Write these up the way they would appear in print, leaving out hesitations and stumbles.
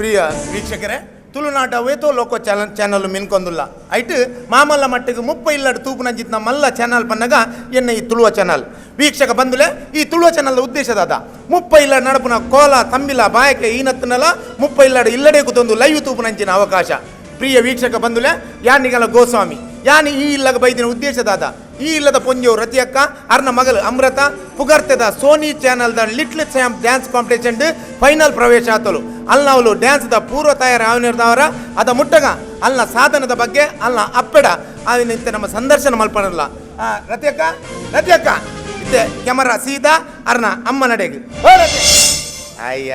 ಪ್ರಿಯ ವೀಕ್ಷಕರೇ, ತುಳುನಾಟ ವೇತೋ ಲೋಕೋ channel channel ಮಿನ್ಕೊಂದುಲ್ಲ ಐಟ್ ಮಾಮಲ್ಲ ಮಟ್ಟಿಗೆ ಮುಪ್ಪ ಇಲ್ಲಡ್ ತೂಪುನಂಜಿತ್ನ ಮಲ್ಲ ಚಾನಲ್ ಪನ್ನಗ ಎನ್ನ ಈ ತುಳುವ ಚಾನಲ್ ವೀಕ್ಷಕ ಬಂದುಲೆ. ಈ ತುಳುವ ಚಾನಲ್ ಉದ್ದೇಶ ದಾದ? ಮುಪ್ಪ ಇಲ್ಲ ನಡಪುನ ಕೋಲ ತಂಬಿಲ ಬಾಯಕೆ ಈನತ್ತನಲ ಮುಪ್ಪ ಇಲ್ಲಡ್ ಇಲ್ಲಡೆ ಕೂತೊಂದು ಲೈವ್ ತೂಪುನಂಚಿನ ಅವಕಾಶ. ಪ್ರಿಯ ವೀಕ್ಷಕ ಬಂದುಲೆ, ಯಾನಿಗಲ ಗೋಸ್ವಾಮಿ ಯಾನಿ ಈ ಇಲ್ಲಗ ಬೈದಿನ ಉದ್ದೇಶ ದಾದ? ಈ ಇಲ್ಲದ ಪೊಂಜೋ ರತಿಯಕ್ಕ ಅರ್ನ ಮಗಲು ಅಮೃತ ಪುಗರ್ತೆದ Sony ಚಾನಲ್ದ little champ dance competition final ಪ್ರವೇಶ ಆತಲು. ಅಲ್ನವಲು ಡ್ಯಾನ್ಸ್ದ ಪೂರ್ವ ತಯಾರಿ ಆವನಿರ್ದವರ ಅದ ಮುಟ್ಟಗ ಅಲ್ನ ಸಾಧನದ ಬಗ್ಗೆ ಅಲ್ನ ಅಪ್ಪೆಡ ಆವಿನ ನಮ್ಮ ಸಂದರ್ಶನ ಮಲ್ಪನಲ್ಲ. ರತಿಯಕ್ಕ, ರತಿಯಕ್ಕ, ಇತ್ತೆ ಕ್ಯಾಮರಾ ಸೀದಾ ಅರ್ನ ಅಮ್ಮ ನಡೆಗೆ. ಅಯ್ಯ,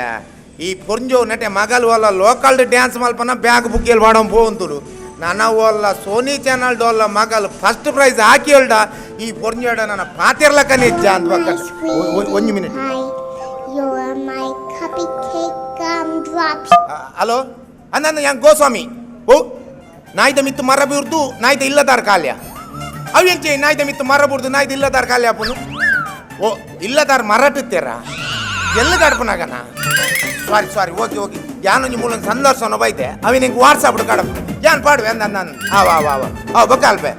ಈ ಪೊಂಜೋ ನಟೆ ಮಗಲು ಅಲ್ಲ ಲೋಕಲ್ ಡ್ಯಾನ್ಸ್ ಮಲ್ಪನ ಬ್ಯಾಗ್ ಬುಕ್ಕಿಯಲ್ಲಿ ಮಾಡೋ ಪೋಂತುಡು. ನನ್ನ ಓಲ್ಲ ಸೋನಿ ಚಾನಲ್ ಡೋಲ್ಲ ಮಗಲ್ ಫಸ್ಟ್ ಪ್ರೈಸ್ ಹಾಕಿ ಹೇಳ್ದ. ಈ ಪೊರ್ಂಜೋಡ ನನ್ನ ಪಾತಿರ್ಲಕ್ಕನೇ ಇಜ್ಜ ಅಂತ. ಒಂಜಿ minute. Hi, you're my cupcake gumdrops. Hello, ಅಂದ ಯಾನ್ ಗೋಸ್ವಾಮಿ. ಓ ನಾಯ್ದ ಮಿತ್ತು ಮರ ಬೀರ್ದು ನಾಯ್ದ ಇಲ್ಲದಾರ ಕಾಲ್ಯ ಅವು ಎಂಚೆ? ನಾಯ್ದ ಮಿತ್ತು ಮರ ಬುರ್ದು ನಾಯ್ದ ಇಲ್ಲದಾರ ಕಾಲ್ಯ ಅಪ್ಪನು. ಓ, ಇಲ್ಲದಾರ ಮರಟುತ್ತೀರ ಎಲ್ಲ ಗಾಡ್ಪನಾಗನ. ಸಾರಿ ಸಾರಿ, ಓಕೆ ಓಕೆ. ಯಾನೊಂಜಿ ಮೂಲ ಸಂದರ್ಶನ ಬೈತೆ ಅವಿ ನಿಂಗೆ ವಾಟ್ಸಾಪ್ ಕಾಡಪ್ಪ ಯಾನ್ ಪಾಡುವೆ ಅಂದ ನಾನು. ಆವ ಆವ ಆವ ಅವ ಬೊಕ್ಕ ಅಲ್ಪೆ.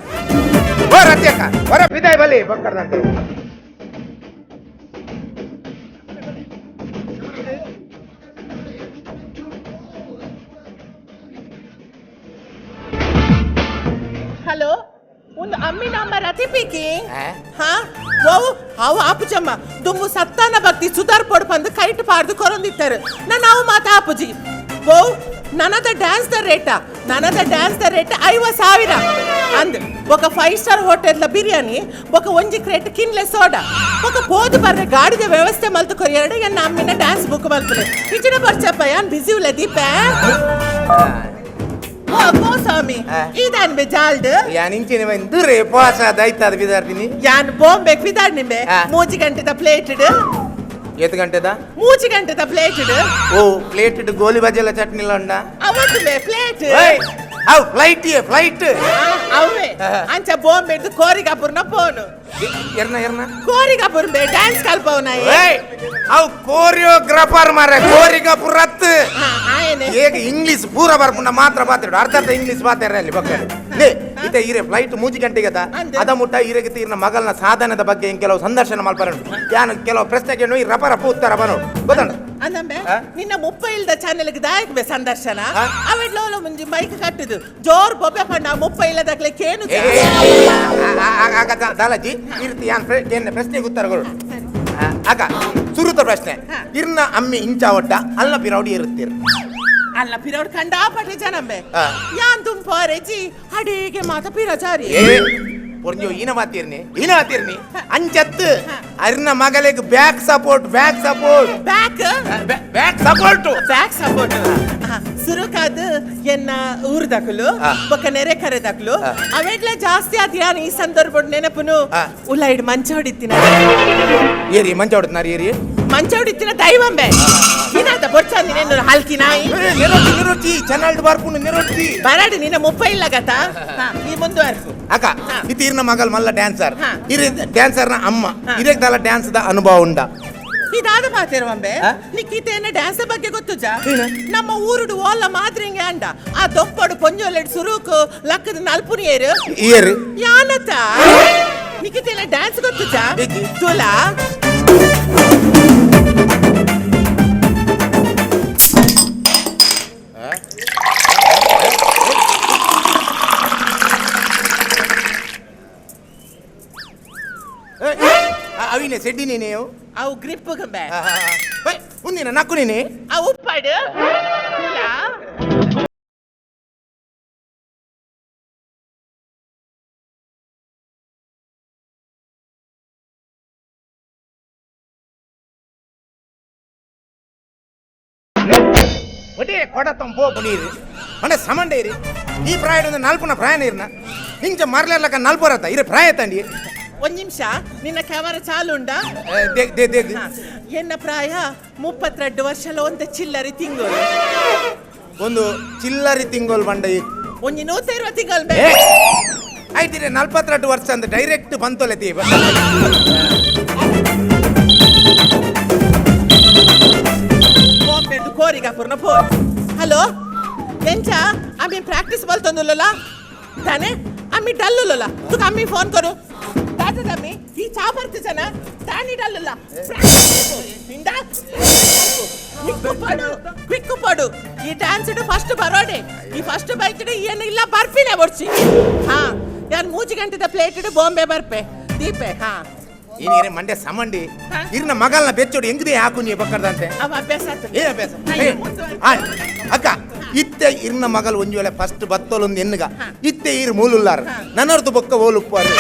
ಓ ರತ್ಯಕ್ಕ, ಹೊರ ಬಿದಾಯ್ ಬಲಿ ಬೊಕ್ಕರ್ದಂತೆ. ಹಲೋ, ಒಂದು ಅಮ್ಮಿನ ಅಮ್ಮ ರತಿ ಪೀಕಿ. ಆ? ಹಾ, ಓ ಅವು ಆಪುಜಮ್ಮ ದುಂಬು ಸತ್ತಾನ ಭಕ್ತಿ ಸುಧಾರ್ ಪೊಡು ಪಂದು ಕೈಟ್ ಪಾಡ್ದು ಕೊರೊಂದಿತ್ತಾರೆ. ನಾನು ಅವು ಮಾತ ಆಪುಜಿ. ಓ ನನದ ಡ್ಯಾನ್ಸ್ the ರೇಟ, ನನದ ಡ್ಯಾನ್ಸ್ the rate 50,000 ಅಂದ್. ఒక ಫೈವ್ ಸ್ಟಾರ್ ಹೋಟೆಲ್ ಬಿರಿಯಾನಿ, ఒక ಒಂಜಿ ಕ್ರೇಟ್ ಕಿನ್ಲೆ ಸೋಡಾ, ఒక ಪೋದು ಬರ್ರೆ ಗಾಡಿದ ವ್ಯವಸ್ಥೆ ಮಲ್ತು ಕೊರಿಯರಡು. ಎನ್ನ ಅಮ್ಮಿನ ಡ್ಯಾನ್ಸ್ ಬುಕ್ ಮಲ್ಪಲೆ ಇಚಿನ ಬರ್ಚಪ್ಪ, ಯಾನ್ ಬಿಸಿ ಉಲ್ಲ ದೀಪ. ಓ ಗೋಸ್ವಾಮಿ. ಆ. ಇದಾನ್ ಬೆ ಜಾಲ್ಡ್. ಯಾನ್ ಇಂಚಿನ ದೂರೆ ಪೋಸ ದೈತಾದ ಬಿದಾರ್ತೀನಿ. ಯಾನ್ ಬಾಂಬೆ ಫಿದಾರ್ ನಿಂಬೆ. ಆ. ಮೂಜಿ ಗಂಟೆದ ಪ್ಲೇಟ್. ಏತ್ ಗಂಟೆದ? ಮೂಜಿ ಗಂಟೆದ ಪ್ಲೇಟ್. ಓ, ಪ್ಲೇಟ್ ಗೋಲಿ ಬಜೆಲ್ಲ ಚಟ್ನಿ ಉಂಡ. ಅವತ್ತು ಬೆ ಪ್ಲೇಟ್. ಅವು ಫ್ಲೈಟ್ ಫ್ಲೈಟ್. ಅವೇ. ಆ. ಅಂಚ ಬಾಂಬೆ ಕೋರಿಗಾಪುರ್ನ ಫೋನ್. ಎರ್ನ ಎರ್ನ? ಕೋರಿಗಾಪುರ್ ಬೆ ಡ್ಯಾನ್ಸ್ ಕಲ್ಪವನ. ಏಯ್, ಅವು ಕೋರಿಯೋಗ್ರಾಫರ್ ಮಾರೆ, ಕೋರಿಗಾಪುರತ್. ಆಯನೆ. ಏಗ ಇಂಗ್ಲಿಷ್ ಪೂರ ಬರ್ಪುಂಡ ಮಾತ್ರ ಪಾತಿಡು, ಅರ್ಧ ಅರ್ಧ ಇಂಗ್ಲಿಷ್ ಪಾತಾರ ಅಲ್ಲಿ ಪಕ್ಕ. ಲೇ, ಇತ್ತೆ ಈರೆ ಫ್ಲೈಟ್ ಮೂಜಿ ಗಂಟೆಗೆ. ಅಂದ್. ಅದ ಮುಟ್ಟ ಈರೆಗೆ ತೀರ್ನ ಮಗಲ್ನ ಸಾಧನದ ಬಗ್ಗೆ ಹಿಂಗ್ ಕೆಲವು ಸಂದರ್ಶನ ಮಲ್ಪರ. ಯಾನು ಕೆಲವು ಪ್ರಶ್ನೆಗೆ ಈ ರಪ ರಪ ಉತ್ತರ ಬನೋಡು, ಗೊತ್ತಂಡ? ಅಂದಂಬೆ. ಆ? ನಿನ್ನ ಮುಪ್ಪ ಇಲ್ದ ಚಾನೆಲ್ಗೆ ದಾಯಕ್ ಬೆ ಸಂದರ್ಶನ. ಆ? ಅವೆಡ್ಲೋಲ ಮುಂಜಿ ಮೈಕ್ ಕಟ್ಟುದು ಜೋರ್ ಬೊಬ್ಬೆ ಪಂಡ ಮುಪ್ಪ ಇಲ್ಲದಾಗ್ಲೆ ಕೇನು. ಏ, ಆಗ ದಾಲಾಜಿ ಇರ್ತಿ ಯಾನ್ ಏನ್ ಪ್ರಶ್ನೆಗೆ ಉತ್ತರ ಕೊಡು. ಅಕ್ಕ, ಸುರುತ ಪ್ರಶ್ನೆ. ಹಾ. ಇರ್ನ ಅಮ್ಮಿ ಇಂಚ ಒಟ್ಟ ಅಲ್ಲ ಪಿರೌಡಿ ಇರುತ್ತೀರ್? ಅಲ್ಲ ಪಿರೌಡ್ ಕಂಡಾಪಟ್ಟೆ ಜನಂಬೆ. ಆ. ಯಾನ್ ತುಂಪಾರೆಜಿ ಅಡಿಗೆ ಮಾತ ಪಿರಜಾರಿ. ಏ ಪೊರ್ಂಜೋ, ಈನ ಮಾತೀರ್ನಿ, ಈನ ಮಾತೀರ್ನಿ ಅಂಚತ್ತು. ಅರ್ನ ಮಗಲಿಗೆ back support, back support. Back. Back support. Back support ಸುರುಕಾದ್ ಎನ್ನ ಊರ್ದಕುಲು. ಆ. ಬೊಕ್ಕ ನೆರೆ ಕರೆದಕ್ಲು. ಆ. ಅವೆಡ್ಲ ಜಾಸ್ತಿ ಆದ್ ಯಾನ್ ಈ ಸಂದರ್ಭ ನೆನಪುನು. ಆ. ಉಲೈಡ್ ಮಂಚ ಹೊಡಿತಿನ. ಏರಿ ಮಂಚ ಹೊಡ್ತಿನಾರ ಏರಿ? ಮಂಚ ಹೊಡಿತಿನ ದೈವಂಬೆ. ಇನಾತ ಬೊಡ್ಚಂದಿ ನೆನ್ನು ಹಲ್ಕಿ ನಾಯಿ. ನೆರೊಟ್ಟಿ ನೆರೊಟ್ಟಿ ಚಾನಲ್ಡ್ ಬರ್ಪುಂಡು ನೆರೊಟ್ಟಿ. ಬರಡು ನಿನ್ನ ಮುಪ್ಪ ಇಲ್ಲ ಗತ. ಹಾ, ಈ ಮುಂದುವರ್ಸು. ಅಕ್ಕ. ಹಾ. ಇತ್ತು ಇರ್ನ ಮಗಲ್ ಮಲ್ಲ ಡ್ಯಾನ್ಸರ್. ಹಾ. ಇರ್ ಡ್ಯಾನ್ಸರ್ನ ಅಮ್ಮ. ಹಾ. ಇರೇಗ್ ದಾಲ ಡ್ಯಾನ್ಸ್ the ಅನುಭವ ಉಂಡ? ಇದಾದ ಪಾತಿರುವಂಬೆ. ಆ? ನಿಕ್ಕಿತೇನ ಡ್ಯಾನ್ಸ್ ಬಗ್ಗೆ ಗೊತ್ತು ಜಾ? ಏನ? ನಮ್ಮ ಊರುಡು ಓಲ್ಲ ಮಾದ್ರಿಂಗೆ ಅಂಡ ಆ ದೊಪ್ಪಡು ಪೊಂಜೋಲೆಡ್ ಸುರುಕು ಲಕ್ಕದ ನಲ್ಪುನಿಯರು. ಇಯರ್. ಯಾನತ ನಿಕ್ಕಿತೇನ ಡ್ಯಾನ್ಸ್ ಗೊತ್ತು ಜಾ? ಇಜ್ಜಿ. ತುಲಾ. ಅವಿನೆ ಸೆಡ್ಡಿ ನೀನು. ಅವು ಗ್ರಿಪ್ ಗಂಬೆ. ಉಂದಿನ ನಕ್ಕು ನೀನೆ. ಆ ಉಪ್ಪಾಡು ತುಲಾ. ಒಟ್ಟೆ ಕೊಡತ್ತಂ ಪೋಪು ನೀರು ಮನೆ ಸಮಂಡೆ ಇರಿ. ಈ ಪ್ರಾಯ ಒಂದು ನಲ್ಪುನ ಪ್ರಾಯನ ಇರ್ನ ಇಂಚ ಮರ್ಲೆರ್ಲಕ್ಕ ನಲ್ಪುರತ್ತ ಇರೆ ಪ್ರಾಯ ತಂಡಿ. ಒಂದ್ ನಿಮಿಷ, ನಿನ್ನ ಕ್ಯಾಮರಾ ಚಾಲು ಉಂಡಾ? They they they. ಹಾ. ಎನ್ನ ಪ್ರಾಯ 32 ವರ್ಷಲ ಒಂದು ಚಿಲ್ಲರಿ ತಿಂಗಳು. ಒಂದು ಚಿಲ್ಲರಿ ತಿಂಗಳು ಬಂಡ ಈ. ಒಂಜಿ 120 ತಿಂಗಳು. ಏ, ಆಯ್ತಿರೆ 42 ವರ್ಷ ಅಂತ ಡೈರೆಕ್ಟ್ ಬಂತೊಲೆ ತೀ. ಬಾಂಬೆದು ಕೋರಿಗಾಪುರ್ನ ಫೋನ್. ಹಲೋ. आमी प्रॅक्टीस बोलतोंदुलोला ताने आमी डल्लुलोला तुका आमी फोन करू दादा आमी ही चा भरतीचना ताणी डल्लुला ಕ್ವಿಕ್ ಪಡು ಈ ಡ್ಯಾನ್ಸ್ ಫಸ್ಟ್ ಬರೋಡೆ ಈ ಫಸ್ಟ್ ಬೈಕ್ ಏನು ಇಲ್ಲ ಬರ್ಫಿನೇ ಬರ್ಚಿ ಹಾ ಯಾರು ಮೂಜಿ ಗಂಟೆದ ಪ್ಲೇಟ್ ಬಾಂಬೆ ಬರ್ಪೆ ದೀಪೆ ಹಾ ಏನೇರೆ ಮಂಡ್ಯ ಸಮಂಡಿ ಇರ್ನ ಮಗಲ್ನ ಬೆಚ್ಚೋಡು ಹೆಂಗದೆ ಹಾಕು ನೀ ಬಕ್ಕರ್ದಂತೆ ಅವ ಅಭ್ಯಾಸ ಆತು. ಏ ಅಭ್ಯಾಸ ಏ, ಆಯ್, ಅಕ್ಕ ಇತ್ತೆ ಇರ್ನ ಮಗಲ್ ಒಂಜಿ ವೇಳೆ ಫಸ್ಟ್ ಬತ್ತೋಲೊಂದು ಎನ್ನುಗ ಇತ್ತೆ ಇರ್ ಮೂಲುಲ್ಲಾರ ನನ್ನರ್ದು ಬೊಕ್ಕ ಓಲುಪ್ಪಾರು.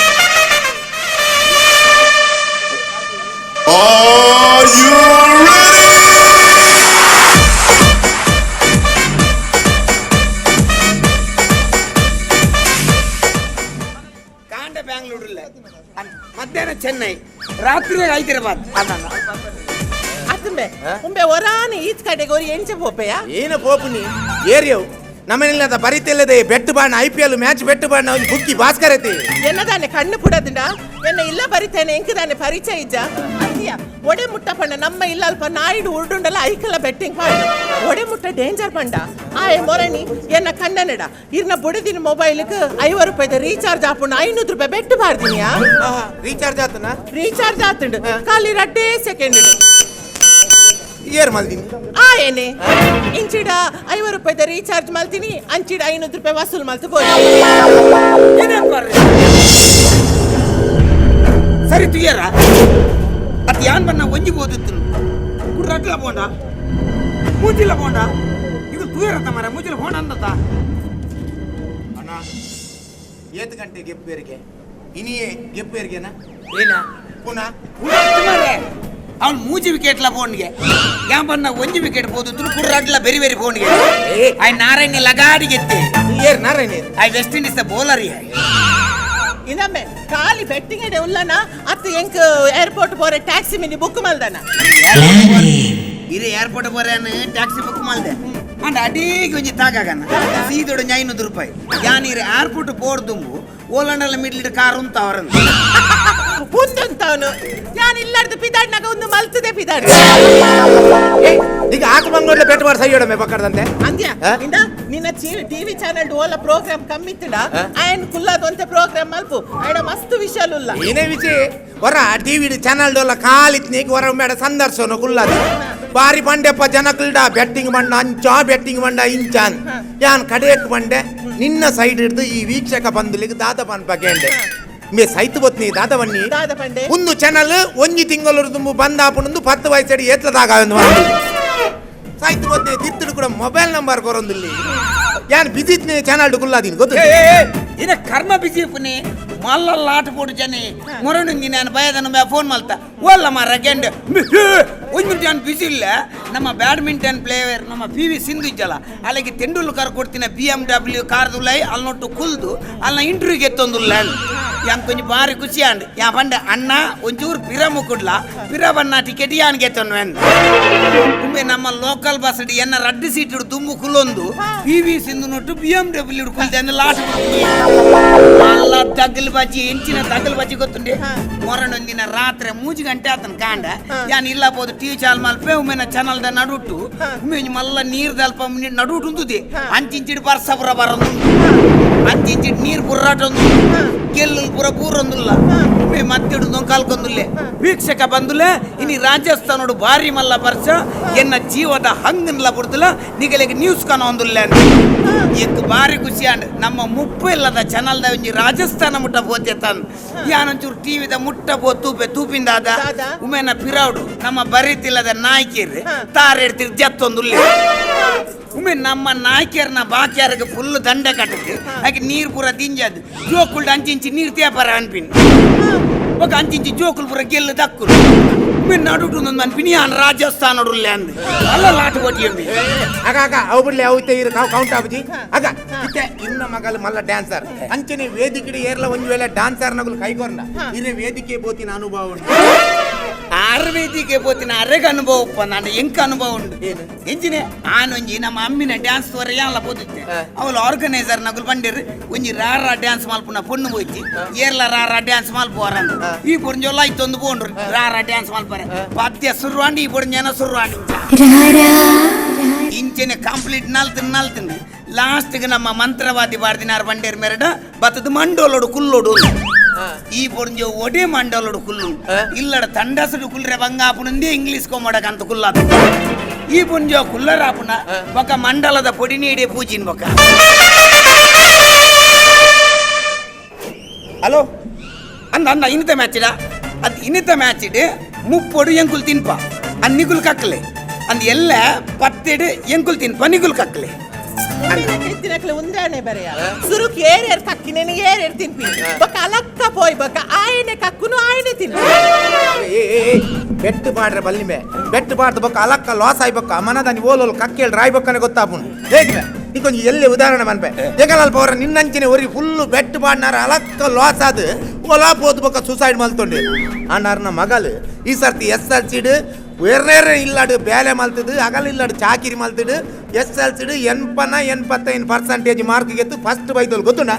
Are you ready? ಕಾಂಡ ಬ್ಯಾಂಗ್ಳೂರಿಲ್ಲ, ಮಧ್ಯಾಹ್ನ ಚೆನ್ನೈ, ರಾತ್ರಿ ಹೈದರಾಬಾದ್. ಆತುಂಬೆ ಉಂಬೆ ಒರಾನೆ ಈಚ್ ಕಡೆಗೆ ಒರಿ ಎಂಚ ಪೋಪೆಯಾ? ಏನ ಪೋಪುನಿ ಏರಿಯವು ನಮ್ಮನೆಲ್ಲ ಬರಿತೆಲ್ಲದೆ ಬೆಟ್ಟು ಬಾಣ ಐಪಿಎಲ್ ಮ್ಯಾಚ್ ಬೆಟ್ಟು ಬಾಣ ಒಂದು ಬುಕ್ಕಿ ಭಾಸ್ಕರ್ ಐತಿ. ಎನ್ನದಾನೆ ಕಣ್ಣು ಪುಡದಿಂಡ ಎನ್ನ ಇಲ್ಲ ಬರಿತೇನೆ ಎಂಕದಾನೆ ಪರಿಚಯ ಇಜ್ಜ ಅಯ್ಯ ಒಡೆ ಮುಟ್ಟ ಪಂಡ ನಮ್ಮ ಇಲ್ಲ ಅಲ್ಪ ನಾಯಿಡು ಉರುಡುಂಡಲ ಐಕಲ ಬೆಟ್ಟಿಂಗ್ ಪಾಂಡ ಒಡೆ ಮುಟ್ಟ ಡೇಂಜರ್ ಪಂಡ ಆಯೆ ಮೊರಣಿ ಎನ್ನ ಕಣ್ಣನೆಡ ಇರ್ನ ಬುಡದಿನ ಮೊಬೈಲ್ಗೆ 50 ರೂಪಾಯಿದ ರೀಚಾರ್ಜ್ ಆಪುಂಡು 500 ರೂಪಾಯಿ ಬೆಟ್ಟು ಬಾರ್ದಿನಿಯಾ? ರೀಚಾರ್ಜ್ ಆತನ? ರೀಚಾರ್ಜ್ ಆತುಂಡು ಖಾಲಿ ರಡ್ಡೇ ಸೆಕೆಂಡ್. ಏರ್ ಮಲ್ದಿನಿ? ಆಯೇನೆ ಇಂಚಿಡ 50 ರೂಪಾಯಿದ ರೀಚಾರ್ಜ್ ಮಲ್ತೀನಿ ಅಂಚಿಡ 500 ರೂಪಾಯಿ ವಸೂಲ್ ಮಲ್ತು ಬೋಯ್. ಸರಿ ತುಯ್ಯರ ಅದು ಯಾನ್ ಬಣ್ಣ ಒಂಜಿ ಓದುತ್ತು ಕುಡ್ರಟ್ಲ ಪೋಂಡ ಮೂಜಿಲ ಪೋಂಡ ಇದು ತುಯರತ್ತ ಮರ ಮೂಜಿಲ ಪೋಂಡ ಅಂದತ್ತ. ಅಣ್ಣ ಏತ್ ಗಂಟೆ ಗೆಪ್ಪೇರಿಗೆ ಇನಿಯೇ ಗೆಪ್ಪೇರಿಗೆನಾ? ಏನ? ಪುನಃ ಮಾರೆ ಅವನು ಮೂಜಿ ವಿಕೆಟ್ಲ ಫೋನ್ಗೆ ಯಾನ್ ಬಣ್ಣ ಒಂಜಿ ವಿಕೆಟ್ పోదుತ್ತು ಕುಡ್ರಟ್ಲ ಬೆರಿ ಬೆರಿ ಫೋನ್ಗೆ ಆಯ್ ನಾರಾಯಣ ಲಗಾಡಿ ಗೆತ್ತೆ. ಏರ್ ನಾರಾಯಣ? ಆಯ್ ವೆಸ್ಟ್ ಇಂಡೀಸ್ ಬೌಲರ್. ಇನ್ನೊಮ್ಮೆ ಖಾಲಿ ಬೆಟ್ಟಿಂಗ್ ಇಡೆ ಉಲ್ಲನ ಅತ್ತು ಎಂಕ್ ಏರ್ಪೋರ್ಟ್ ಪೋರೆ ಟ್ಯಾಕ್ಸಿ ಮಿನಿ ಬುಕ್ ಮಲ್ದನ. ಇರೆ ಏರ್ಪೋರ್ಟ್ ಪೋರೇನು ಟ್ಯಾಕ್ಸಿ ಬುಕ್ ಮಾಡ್ದೆ ಅಂಡ್ ಅಡೀಗೆ ಒಂಜಿ ತಾಗಗನ ಸೀದೊಡು 500 ರೂಪಾಯಿ ಯಾನ್ ಇರೆ ಏರ್ಪೋರ್ಟ್ ಪೋರ್ದುಂಬು ಓಲಂಡಲ ಮಿಡ್ಲಿಡ್ ಕಾರ್ ಉಂತ ಅವರನ್ನು. ಉಂದುಂತವನು ಯಾನ್ ಇಲ್ಲಾರ್ದು ಪಿದಾಡ್ನಾಗ ಒಂದು ಮಲ್ತದೆ ಪಿದಾಡ್. ಈಗ ಆಕ ಮಂಗ್ಳೂರ್ಲೆ ಬೆಟ್ಟು ಮಾಡಿ ಸೈಯೋಡಮ್ಮೆ ಬಕ್ಕರ್ದಂತೆ. ಅಂದ್ಯ? ಆ? ಇಂದ ನಿನ್ನ ಟಿವಿ ಚಾನೆಲ್ ಓಲ ಪ್ರೋಗ್ರಾಮ್ ಕಮ್ಮಿತ್ತಡ ಆಯನ್ ಕುಲ್ಲಾದ ಒಂತೆ ಪ್ರೋಗ್ರಾಮ್ ಮಲ್ಪು ಆಯಡ ಮಸ್ತ್ ವಿಷಯಲುಲ್ಲ. ಏನೇ ವಿಜಯ್ ಹೊರ ಟಿವಿ ಚಾನಲ್ ಡೋಲ ಕಾಲಿತ್ ನೀಕ್ ಹೊರ ಮೇಡ ಸಂದರ್ಶನ ಕುಲ್ಲದ ಬಾರಿ ಬಂಡೆಪ್ಪ ಜನಕಲ್ಡ ಬೆಟ್ಟಿಂಗ್ ಬಂಡ ಅಂಚ ಬೆಟ್ಟಿಂಗ್ ಬಂಡ ಇಂಚಾನ್ ಯಾನ್ ಕಡೆಯಕ್ ಬಂಡೆ ನಿನ್ನ ಸೈಡ್ ಹಿಡ್ದು ಈ ವೀಕ್ಷಕ ಬಂದುಲಿಗೆ ದಾದ ಪನ್ಪ ಕೇಂಡೆ ಮೇ ಸೈತು ಬತ್ನಿ ದಾದ ಬನ್ನಿ. ದಾದ ಪಂಡೆ? ಒಂದು ಚಾನಲ್ ಒಂಜಿ ತಿಂಗಳು ತುಂಬು ಬಂದ ಆಪುಣಂದು 10 ವಯಸ್ಸಡಿ ಏತ್ಲದಾಗ ಸಾಯ್ತು ಬತ್ನಿ ತಿತ್ತಡು ಕೂಡ ಮೊಬೈಲ್ ನಂಬರ್ ಕೊರೊಂದಿಲ್ಲಿ ಯಾನ್ ಬಿಜಿ ಚಾನಲ್ ಕುಲ್ಲಾದೀನಿ ಗೊತ್ತು. ಇನ್ನ ಕರ್ಮ ಬಿಸಿ ಪುನಿ ಮಲ್ಲ ಆಟ ಪೋಡು ಜನಿ ಮೊರನುಂಗಿ ನಾನು ಭಯದ ಮ್ಯಾ ಫೋನ್ ಮಲ್ತ ಓಲ್ಲ ಮಾರ ಗೆಂಡೆ ಒಂದು ನಾನು ಬಿಸಿ ಇಲ್ಲ ನಮ್ಮ ಬ್ಯಾಡ್ಮಿಂಟನ್ ಪ್ಲೇಯರ್ ನಮ್ಮ ಪಿ ವಿ ಸಿಂಧು ಇಜ್ಜಲ್ಲ ಅಲ್ಲಿಗೆ ತೆಂಡೂಲ್ಕರ್ ಕೊಡ್ತೀನಿ BMW ಕಾರ್ದುಲೈ ಅಲ್ಲೊಟ್ಟು ಕುಲ್ದು ಅಲ್ಲ ಇಂಟರ್ವ್ಯೂ ಗೆತ್ತೊಂದುಲ್ಲ ಯಾನ್ ಕೊಂಚ ಬಾರಿ ಖುಷಿ ಆಂಡ್ ಯಾ ಪಂಡ ಅಣ್ಣ ಒಂಚೂರು ಪಿರ ಮುಕ್ಕುಡ್ಲ ಪಿರ ಬಣ್ಣ ಟಿಕೆಟ್ ಯಾನ್ ಗೆತ್ತೊಂದು ಉಮ್ಮೆ ನಮ್ಮ ಲೋಕಲ್ ಬಸ್ ಎನ್ನ ರಡ್ಡು ಸೀಟ್ ದುಂಬು ಕುಲೊಂದು P V Sindhu nut BMW ಕುಲ್ದೆ ಅಂದ್ರೆ ಲಾಟ್ ಮಲ್ಲ ತಗಲ್ ಬಜ್ಜಿ ಎಂಚಿನ ತಗಲ್ ಬಜ್ಜಿ ಗೊತ್ತುಂಡೆ ಮೊರನೊಂದಿನ ರಾತ್ರಿ ಮೂಜಿ ಗಂಟೆ ಆತನ ಕಾಂಡ ಯಾನ್ ಇಲ್ಲ ಪೋದು TV chawl Malpe ಉಮ್ಮೆನ channel the ನಡುಟು ಉಮ್ಮೆ ಒಂಜಿ ಮಲ್ಲ ನೀರ್ ದಲ್ಪ ನಡುಟು ಉಂದುದೆ ಅಂಚಿಂಚಿಡ್ ಬರ್ಸ ಪುರ ಬರೊಂದು ಅಂಚಿಂಚಿಡ್ ನೀರ್ ಪುರ್ರಾಟೊಂದು ಗೆಲ್ಲು ಪುರ ಪೂರೊಂದುಲ್ಲ ಉಮ್ಮೆ ಮತ್ತಿಡು ಕಾಲ್ಕೊಂದುಲ್ಲೆ ವೀಕ್ಷಕ ಬಂದುಲೆ ಇನಿ ರಾಜಸ್ಥಾನೋಡು ಭಾರಿ ಮಲ್ಲ ಬರ್ಸ ಎನ್ನ ಜೀವದ ಹಂಗನ್ಲ ಬುಡ್ದುಲ ನಿಗಲಿಗೆ ನ್ಯೂಸ್ ಕಾಣ ಒಂದುಲ್ಲೆ ಎಂಕ್ ಭಾರಿ ಖುಷಿ ಆಂಡ್ ನಮ್ಮ ಮುಪ್ಪು ಇಲ್ಲದ ಚಾನಲ್ದ ಒಂಜಿ ರಾಜಸ್ಥಾನ ಮುಟ್ಟ ಪೋತೆ ತನ್ ಯಾನೊಂಚೂರು ಟಿವಿದ ಮುಟ್ಟ ಪೋ ತೂಪೆ ತೂಪಿಂದ ಆದ ದಾದ? ಉಮೇನ ಪಿರೌಡು ನಮ್ಮ ಬರೀತಿಲ್ಲದ ನಾಯ್ಕಿರ್ ತಾರ್ ಎಡ್ತಿರ್ ಜತ್ತೊಂದುಲ್ಲೆ ಉಮೆ ನಮ್ಮ ನಾಯ್ಕಿಯರ್ನ ಬಾಕಿಯರ್ಗೆ ಫುಲ್ ದಂಡ ಕಟ್ಟದು ಹಾಗೆ ನೀರು ಪೂರ ದಿಂಜದು ಜೋಕುಲ್ಡ್ ಅಂಚಿಂಚಿ ನೀರು ತೇಪರ ಅನ್ಪಿನ್ ఒక ಅಂಚಿಂಚಿ ಜೋಕುಲ್ ಪೂರ ಗೆಲ್ಲು ದಕ್ಕುಲು ಉಮೆ ನಡುಟು ಅನ್ಪಿನಿ ಯಾನ್ ರಾಜಸ್ಥಾನ ಅಂದ್ ಅಲ್ಲ ಲಾಟ ಕೊಟ್ಟಿಯಮ್ಮಿ. ಆಗ ಆಗ ಅವು ಬಿಡ್ಲಿ ಅವು ಇತ್ತೆ ಇರು ಕೌಂಟ್ ಆಪುಜಿ ಆಗ ಇತ್ತೆ ಇನ್ನ ಮಗಲ್ ಮಲ್ಲ ಡ್ಯಾನ್ಸರ್ ಅಂಚನೆ ವೇದಿಕೆ ಏರ್ಲ ಒಂಜಿ ವೇಳೆ ಡ್ಯಾನ್ಸರ್ ನಗುಲು ಕೈಗೊರ್ನ ಇರೆ ವೇದಿಕೆ ಬೋತಿನ ಅನುಭವ ಉಂಟು. ಆರ್ವೇದಿಗೆ ಪೋತಿನ ಅರೆಗ ಅನುಭವ ಉಪ್ಪ ನಾನು ಎಂಕ ಅನುಭವ ಉಂಡು. ಏನು? ಎಂಜಿನೆ ಆನೊಂಜಿ ನಮ್ಮ ಅಮ್ಮಿನ ಡ್ಯಾನ್ಸ್ ತೋರ ಯಾಲ ಪೋತಿತ್ತೆ ಅವಳು ಆರ್ಗನೈಸರ್ ನಗುಲು ಬಂಡಿರ್ ಒಂಜಿ ರಾರ ಡ್ಯಾನ್ಸ್ ಮಲ್ಪುನ ಪೊಣ್ಣು ಹೋಯ್ತಿ ಏರ್ಲ ರಾರ ಡ್ಯಾನ್ಸ್ ಮಲ್ಪುವಾರ ಈ ಪೊಂಜೊಲ್ಲ ಐತೊಂದು ಪೋಂಡ್ರು ರಾರ ಡ್ಯಾನ್ಸ್ ಮಲ್ಪರೆ ಪದ್ಯ ಸುರ್ವಾಂಡಿ ಈ ಪೊಂಜನ ಸುರ್ವಾಂಡಿ ಇಂಚನೆ ಕಂಪ್ಲೀಟ್ ನಲ್ತಿನ್ ನಲ್ತಿನ್ ಲಾಸ್ಟ್ಗೆ ನಮ್ಮ ಮಂತ್ರವಾದಿ ಬಾರ್ದಿನಾರ್ ಬಂಡೇರ್ ಮೆರಡ ಬತ್ತದ ಮಂಡೋಲೋಡು ಕುಲ್ಲೋಡು. ಈ ಪೊಂಜೆ ಒಡೆ ಮಂಡೋಲೋಡು ಕುಲ್ಲು ಇಲ್ಲಡ ತಂಡಸುಡು ಕುಲ್ರೆ ಬಂಗಾಪುನಂದೇ ಇಂಗ್ಲೀಷ್ ಕೊಮ್ಮಡಕಂತ ಕುಲ್ಲಾದ. ಈ ಪುಂಜೋ ಕುಲ್ಲರಾಪುನ ಬೊಕ ಮಂಡಲದ ಪೊಡಿ ನೀಡೆ ಪೂಜಿನ್ ಬೊಕ. ಹಲೋ ಅಂದ ಅಂದ ಇನ್ನಿತ ಮ್ಯಾಚಿಡ ಅದು ಇನ್ನಿತ ಮ್ಯಾಚಿಡ್ ಮುಪ್ಪೊಡು ಎಂಕುಲ್ ತಿನ್ಪ ಅಂದ್ ನಿಗುಲ್ ಕಕ್ಕಲೆ ಅಂದ್ ಎಲ್ಲ ಪತ್ತೆಡು ಎಂಕುಲ್ ತಿನ್ಪ ನಿಗುಲ್ ಕಕ್ಕಲೆ. ತಿನ್ನಕ್ಲೆ ಉಂದಾನೆ ಬರೆಯ ಸುರುಕ್ ಏರೇರ್ ಕಕ್ಕಿನೇನು ಏರೇರ್ ತಿನ್ಪಿ ಬೊಕ ಅಲಕ್ಕ ಪೋಯ್ ಬೊಕ ಆಯನೆ ಕಕ್ಕುನು ಆಯನೆ ತಿನ್ಪಿ. ಏ ಏ, ಏ, ಬೆಟ್ಟು ಪಾಡ್ರೆ ಬಲ್ಲಿಮೆ ಬೆಟ್ಟು ಪಾಡ್ದು ಬೊಕ್ಕ ಅಲಕ್ಕ ಲಾಸ್ ಆಯ್ಬೊಕ್ಕ ಮನದಾನಿ ಓಲೋಲು ಕಕ್ಕೇಳಿ ರಾಯ್ಬೊಕ್ಕನೆ ಗೊತ್ತಾಪುಂಡು. ಹೇಗಿವೆ ನೀಕೊಂಜಿ ಎಲ್ಲೆ ಉದಾಹರಣೆ ಮನ್ಪೆ ಜಗಲಾಲ್ ಪವರ ನಿನ್ನಂಚಿನ ಒರಿ ಫುಲ್ಲು ಬೆಟ್ಟು ಪಾಡ್ನಾರ ಅಲಕ್ಕ ಲಾಸ್ ಆದ್ ಒಲಾ ಪೋದು ಬೊಕ್ಕ ಸೂಸೈಡ್ ಮಲ್ತೊಂಡೆ. ಅಣ್ಣಾರ್ನ ಮಗಲು ಈ ಸರ್ತಿ ಎಸ್ ಎಲ್ ಸಿಡ್ ಬೇರೆ ಇಲ್ಲಾಡು ಬೇಲೆ ಮಲ್ತದು ಅಗಲ ಇಲ್ಲಾಡು ಚಾಕಿರಿ ಮಲ್ತದು ಎಸ್ ಎಲ್ ಸಿಡ್ 85% ಮಾರ್ಕ್ ಗೆತ್ತು ಫಸ್ಟ್ ಬೈದೋಲ್ ಗೊತ್ತುಂಡ.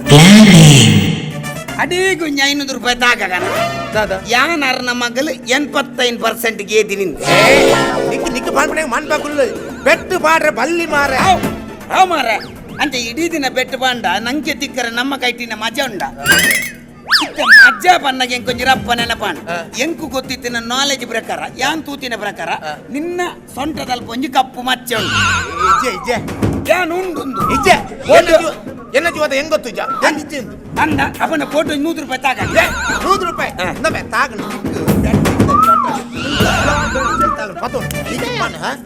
ಅಡೀಗು 500 ರೂಪಾಯಿ ತಾಕಗನ ದಾದಾ ಯಾನರ್ನ ಮಗಲು 85% ಗೇದಿ ನಿಂದ. ನಿಕ್ ನಿಕ್ ಪಾಡ್ಪಣೆ ಮನ್ಪಕುಲ್ಲು ಬೆಟ್ಟು ಪಾಡ್ರೆ ಬಲ್ಲಿ ಮಾರೆ. ಹಾವ್ ಮಾರ ಅಂತ ಇಡೀ ದಿನ ಬೆಟ್ಟು ಬಾಂಡ ನಂಗೆ ತಿಕ್ಕರೆ ನಮ್ಮ ಕೈಟಿನ ಮಜಾ ಉಂಡ. ಇತ್ತ ಮಜಾ ಪನ್ನಗೆ ಎಂಕೊಂಜಿ ರಪ್ಪ ನೆನಪಾಂಡ ಎಂಕು ಗೊತ್ತಿತ್ತಿನ ನಾಲೆಜ್ ಪ್ರಕಾರ ಯಾನ್ ತೂತಿನ ಪ್ರಕಾರ ನಿನ್ನ ಸೊಂಟದಲ್ಲಿ ಒಂಜಿ ಕಪ್ಪು ಮಚ್ಚೆ ಉಂಟು. ಇಜ್ಜೆ ಇಜ್ಜೆ ಯಾನ್ ಉಂಡುಂದು ಇಜ್ಜೆ ಎನ್ನ ಜೀವದ ಹೆಂಗ್ ಗೊತ್ತು ಇಜ್ಜ ಹೆಂಗ್ ಇಜ್ಜೆ ಅಂದು. ಅಂದ ಅವನ ಫೋಟೋ 100 ರೂಪಾಯಿ ತಾಕ. ಏ, 100 ರೂಪಾಯಿ ನಮ್ಮೆ ತಾಗಣ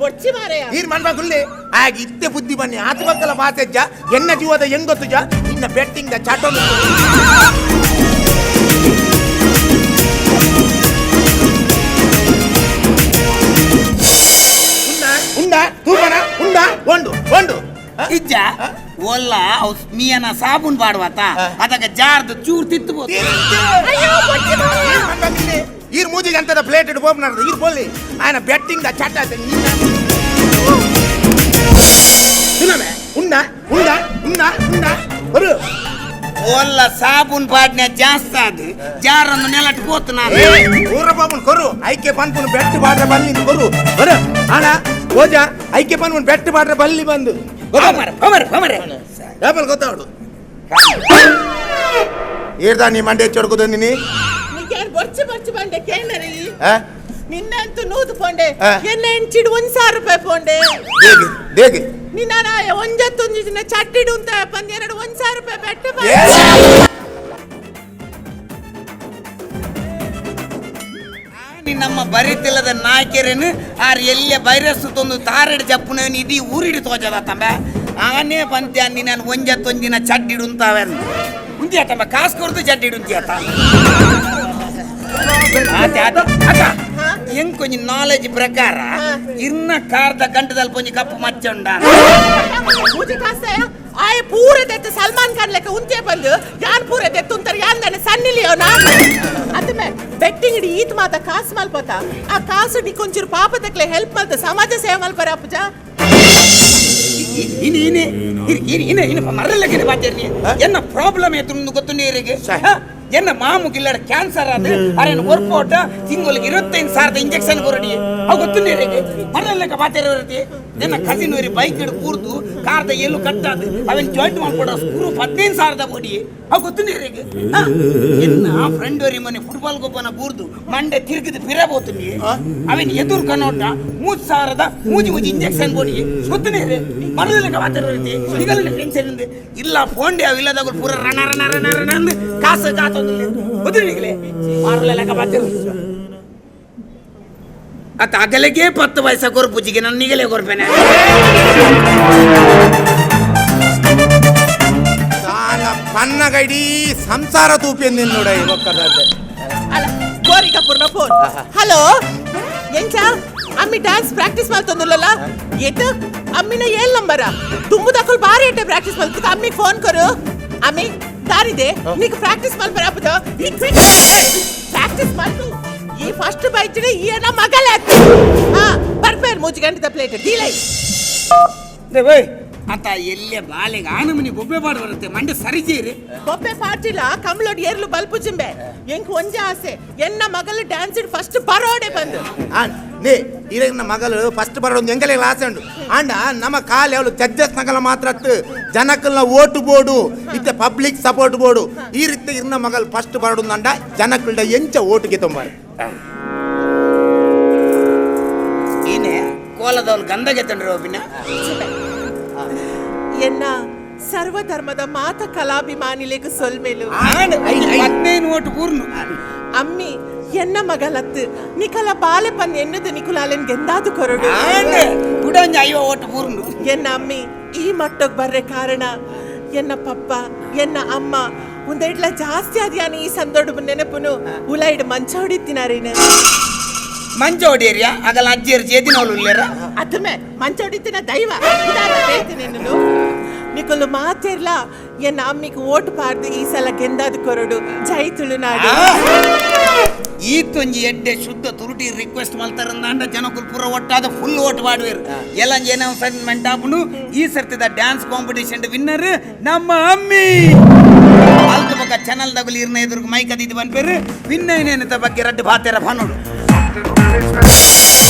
ಬೊಚ್ಚಿ ಮಾರೆಯ ನೀರ್ ಮನ್ಬಾಗುಲ್ಲೆ ಆಗ ಇತ್ತೆ ಬುದ್ಧಿ ಬನ್ನಿ ಆತ ಮಕ್ಕಳ ಮಾತೆಜ್ಜ ಎನ್ನ ಜೀವದ ಹೆಂಗ್ ಗೊತ್ತು ಜ ನಿನ್ನ ಬೆಟ್ಟಿಂಗ್ ಚಾಟೋ. ಉಂಡ ತೂಪನ ಉಂಡ ಒಂದು ಒಂದು ಇಜ್ಜ ಒಲ್ಲ ಅವು ಮೀಯನ ಸಾಬೂನ್ ಪಾಡುವತ ಅದಕ್ಕೆ ಜಾರ್ದು ಚೂರ್ ತಿತ್ತು ಬೋದು. ಈರ್ ಮೂಜಿಗೆ ಅಂತದ ಪ್ಲೇಟ್ ಇಟ್ಟು ಬೋಪ್ನಾರ್ದು ಈರ್ ಬೋಲಿ ఆయన ಬೆಟ್ಟಿಂಗ್ ಚಟ ಉಂಡ ಉಂಡ ಉಂಡ ಉಂಡ ಬರು. ಒಲ್ಲ ಸಾಬೂನ್ ಪಾಡ್ನೆ ಜಾಸ್ತಿ ಅದು ಜಾರನ್ನು ನೆಲಟ್ ಪೋತು ನಾನು. ಊರ ಬಾಬುನ್ ಕೊರು ಐಕೆ ಪನ್ಪುನ್ ಬೆಟ್ಟು ಪಾಡ್ರೆ ಬಲ್ಲಿ ಕೊರು ಬರು ಆಣ ಓಜಾ ಐಕೆ ಪನ್ಪುನ್ ಬೆಟ್ಟು ಪಾಡ್ರೆ ಬಲ್ಲಿ ಬಂದು ಡಬಲ್ ಗೊತ್ತಾವಡು ಏರ್ದಾ ನೀ ಮಂಡೆ ಚೊಡ್ಕುದು ನೀ ನೀಕೇನು ಬೊಚ್ಚಿ ಬೊಚ್ಚಿ ಬಂಡೆ ಕೇಂದ್ರಿ ಆ? ನಿನ್ನಂತೂ ನೂದು ಪೋಂಡೆ ಆ. ಎನ್ನ ಎಂಚಿಡು 1000 ರೂಪಾಯಿ ಪೋಂಡೆ. ದೇಗಿ ದೇಗಿ ನಿನ್ನ ಒಂಜತ್ತೊಂದು ದಿನ ಚಟ್ಟಿಡು ಅಂತ ಬಂದು ಎರಡು 1000 ರೂಪಾಯಿ ಬೆಟ್ಟ. ನೀ ನಮ್ಮ ಬರಿತಿಲ್ಲದ ನಾಯ್ಕೆರೇನು ಆರ್ ಎಲ್ಲೆ ಬೈರಸ್ ತೊಂದು ತಾರೆಡ್ ಜಪ್ಪುನ ಇಡೀ ಊರಿಡಿ ತೋಜದ ತಂಬ ಆನೆ ಪಂತ್ಯ ನೀ ನಾನು ಒಂಜತ್ತೊಂದಿನ ಚಡ್ಡಿಡು ಅಂತಾವೆ ಉಂತಿಯ ತಂಬ ಕಾಸು ಕೊಡ್ದು ಚಡ್ಡಿಡು ಉಂತಿಯತ್ತ ಅಕ್ಕ ಎಂಕ್ ಕೊಂಚ ನಾಲೆಜ್ ಪ್ರಕಾರ ಇನ್ನ ಕಾರ್ದ ಗಂಟದಲ್ಲಿ ಕೊಂಚ ಕಪ್ಪು ಮಚ್ಚ ಉಂಡ. ಪೂಜೆ ಕಾಸ್ತಾಯ ಆಯ ಪೂರ ದೆತ್ತು ಸಲ್ಮಾನ್ ಖಾನ್ ಲೆಕ್ಕ ಉಂತೆ ಬಂದು ಯಾನ್ ಪೂರ ದೆತ್ತು ಅಂತಾರೆ ಯಾನ್ ತಾನೆ ಸನ್ನಿ ಲಿಯೋನಾ ಅತ್ತಮೆ ಬೆಟ್ಟಿಂಗ್ ಇಡಿ ಈತ್ ಮಾತ ಕಾಸು ಮಲ್ಪತ ಆ ಕಾಸು ಡಿ ಕೊಂಚೂರು ಪಾಪದಕ್ಲೆ ಹೆಲ್ಪ್ ಮಲ್ತ ಸಮಾಜ ಸೇವೆ ಮಲ್ಪರ ಅಪ್ಪಜ. ಇನಿ ಇನಿ ಇನಿ ಇನಿ ಇನಿ ಮರಲ್ಲಕ್ಕೆ ಬಾತೇರ್ನಿ ಎನ್ನ ಪ್ರಾಬ್ಲಮ್ ಏತು ಗೊತ್ತು ನೀರಿಗೆ ಎನ್ನ ಮಾಮುಗಿಲ್ಲಡ ಕ್ಯಾನ್ಸರ್ ಅದು ಅರೇನು ವರ್ಕೌಟ್ ತಿಂಗಳಿಗೆ 25,000 ಇಂಜೆಕ್ಷನ್ ಕೊರಡಿ ಅವು ಗೊತ್ತು ನೀರಿಗೆ ಮರಲ್ಲಕ್ಕೆ ಬಾತೇರಿ. ಎನ್ನ ಕಸಿನ್ ಊರಿ ಬೈಕ್ ಹಿಡ್ ಕೂರ್ದು ಕಾರ್ದ ಎಲ್ಲು ಕಟ್ಟಾದು ಅವನ್ ಜಾಯಿಂಟ್ ಮಾಡ್ಕೊಡ ಸ್ಕ್ರೂ 15,000 ಕೊಡಿ ಅವು ಗೊತ್ತು ನೀರಿಗೆ. ಎನ್ನ ಫ್ರೆಂಡ್ ವರಿ ಮನೆ ಫುಟ್ಬಾಲ್ ಗೊಬ್ಬನ ಬೂರ್ದು ಮಂಡೆ ತಿರುಗಿದು ಪಿರಬೋತೀನಿ ಅವನ್ ಎದುರು ಕನೋಟ 3,000 ಮೂಜಿ ಮೂಜಿ ಇಂಜೆಕ್ಷನ್ ಕೊಡಿ ಗೊತ್ತು ನೀರು ಮರಲ್ಲಕ್ಕೆ ಬಾತೇರಿ. ಈಗಲ್ಲ ಟೆನ್ಷನ್ ಇಲ್ಲ ಫೋನ್ ಅವು ಇಲ್ಲದಾಗ ಪೂರ ರಣ ರಣ ರಣ ರಣ ಅಂದು ಕಾಸು ಕಾತೊಂದಿಲ್ಲ ಗೊತ್ತಿರಲಿಲ್ಲ ಮಾರಲೆಲ್ಲ ಬಾತಿರು ಅತ್ತ ಅಗಲಿಗೆ 10 ವಯಸ್ಸ ಕೊರ್ಪುಜಿಗೆ ನಾನು ನಿಗಲೇ ಕೊರ್ಪೇನೆ. ಸಾಲ ಪನ್ನಗೈಡಿ ಸಂಸಾರ ತೂಪಿ ನೋಡ ಒಕ್ಕದಾದೆ. ಅಲ್ಲ ಗೋರಿ ಕಪೂರ್ನ ಫೋನ್. ಹಲೋ ಎಂಚ ಅಮ್ಮಿ ಡ್ಯಾನ್ಸ್ ಪ್ರಾಕ್ಟೀಸ್ ಮಲ್ತೊಂದುಲ್ಲಲ್ಲ ಏಟ್ ಅಮ್ಮಿನ ಏಳ್ ನಂಬರ ತುಂಬುದಕ್ಕೂ ಬಾರಿ ಏಟೆ ಪ್ರಾಕ್ಟೀಸ್ ಮಲ್ತ ಅಮ್ಮಿಗೆ ಫೋನ್ ಕೊರು ಅಮ್ಮಿ ದಾರಿದೆ ನೀకు ಪ್ರಾಕ್ಟೀಸ್ ಮಲ್ಪರ ಅಪ್ಪದ ಈ ಕ್ವಿಕ್ ಪ್ರಾಕ್ಟೀಸ್ ಮಲ್ತು ಈ ಫಸ್ಟ್ ಬೈಚಿನ ಈ ಅನ್ನ ಮಗಲ ಹಾ ಬರ್ಪೇರ್ ಮೂಜಿ ಗಂಟೆದ ಪ್ಲೇಟ್ ಡೀಲೈ. ಆತ ಎಲ್ಲೆ ಬಾಲೆಗೆ ಆನಮನಿ ಬೊಬ್ಬೆ ಪಾಡು ಬರುತ್ತೆ ಮಂಡೆ ಸರಿಜೀರಿ. ಬೊಬ್ಬೆ ಪಾಟಿಲ ಕಮ್ಲೋಡ್ ಏರ್ಲು ಬಲ್ಪು ಚಿಂಬೆ ಎಂಕ್ ಒಂಜೆ ಆಸೆ ಎನ್ನ ಮಗಲು ಡ್ಯಾನ್ಸ್ ಫಸ್ಟ್ ಬರೋಡೆ ಬಂದು. ನೇ ಇರಗಿನ ಮಗಲು ಫಸ್ಟ್ ಬರೋದು ಎಂಗಲೆ ಆಸೆ ಉಂಡು. ಆಂಡ ನಮ್ಮ ಕಾಲಿ ಅವಳು ಜಡ್ಜಸ್ ನಗಲ ಮಾತ್ರ ಜನಕ್ಕಲ್ನ ಓಟು ಬೋರ್ಡು ಇತ್ತೆ public support board ಈ ರೀತಿ ಇರ್ನ ಮಗಲ್ ಫಸ್ಟ್ ಬರೋದು ಅಂಡ ಜನಕ್ಕಲ್ಡ ಎಂಚ ಓಟುಗೆ ತೊಂಬಾರೆ. ಏನೇ ಕೋಲದವಳು ಗಂಧಗೆ ತಂಡ್ರಿ ಒಬ್ಬಿನ. ಎನ್ನ ಸರ್ವಧರ್ಮದ ಮಾತ ಕಲಾಭಿಮಾನಿಲೆಗು ಸೊಲ್ಮೆಲು. 15 ಓಟು ಪೂರ್ಣ. ಅಮ್ಮಿ ಎನ್ನ ಮಗಲತ್ತು ನಿಕಲ ಬಾಲೆ ಪನ್ ಎನ್ನದು ನಿಕುಲಾಲೆನ್ ಗೆಂದಾದು ಕೊರಡು. ಕುಡೊಂಜಿ 50 ಓಟು ಪೂರ್ಣ. ಎನ್ನ ಅಮ್ಮಿ ಈ ಮಟ್ಟಕ್ಕೆ ಬರ್ರೆ ಕಾರಣ ಎನ್ನ ಪಪ್ಪ ಎನ್ನ ಅಮ್ಮ ಒಂದೆಡ್ಲ ಜಾಸ್ತಿ ಅದ್ಯಾನ ಈ ಸಂದರ್ಭ ನೆನಪುನು ಉಲೈಡ್ ಮಂಚ ಹೊಡಿತಿನಾರೇನು. ಮಂಚ ಹೊಡಿಯರಿಯಾ ಆಗಲ್ಲ ಅಜ್ಜಿಯರು ಚೇತಿನವಳು ಇಲ್ಲೇರ ಅದುಮೆ ಮಂಚ ಹೊಡಿತಿನ ದೈವ ಇದಾದ ಬೇತಿ ನಿನ್ನು ನಿಕುಲು ಮಾತಿರ್ಲ ಎನ್ನ ಅಮ್ಮಿಗೆ ಓಟ್ ಪಾರ್ದು ಈ ಸಲ ಗೆಂದಾದ ಕೊರಡು. ಜೈ ತುಳುನಾಡು. ಈತೊಂಜಿ ಎಡ್ಡೆ ಶುದ್ಧ ತುರುಟಿ ರಿಕ್ವೆಸ್ಟ್ ಮಲ್ತಾರಂದಾಂಡ ಜನಕುಲ್ ಪೂರ ಒಟ್ಟಾದ ಫುಲ್ ಓಟ್ ಮಾಡುವೇರು. ಎಲ್ಲ ಏನೋ ಸೆಂಟಿಮೆಂಟ್ ಆಪುಂಡು. ಈ ಸರ್ತಿದ dance competition winner ನಮ್ಮ ಅಮ್ಮಿ. ಅಲ್ತ ಬೊಕ್ಕ ಚಾನಲ್ ದಗುಲು ಇರ್ನ ಎದುರು ಮೈಕ್ ಅದಿದ್ದು ಬನ್ಪೇರು ವಿನ್ ಏನೇನತ ಬಗ್ಗೆ ರಡ್ಡು ಬಾತೆರ ಭಾನೋಡು.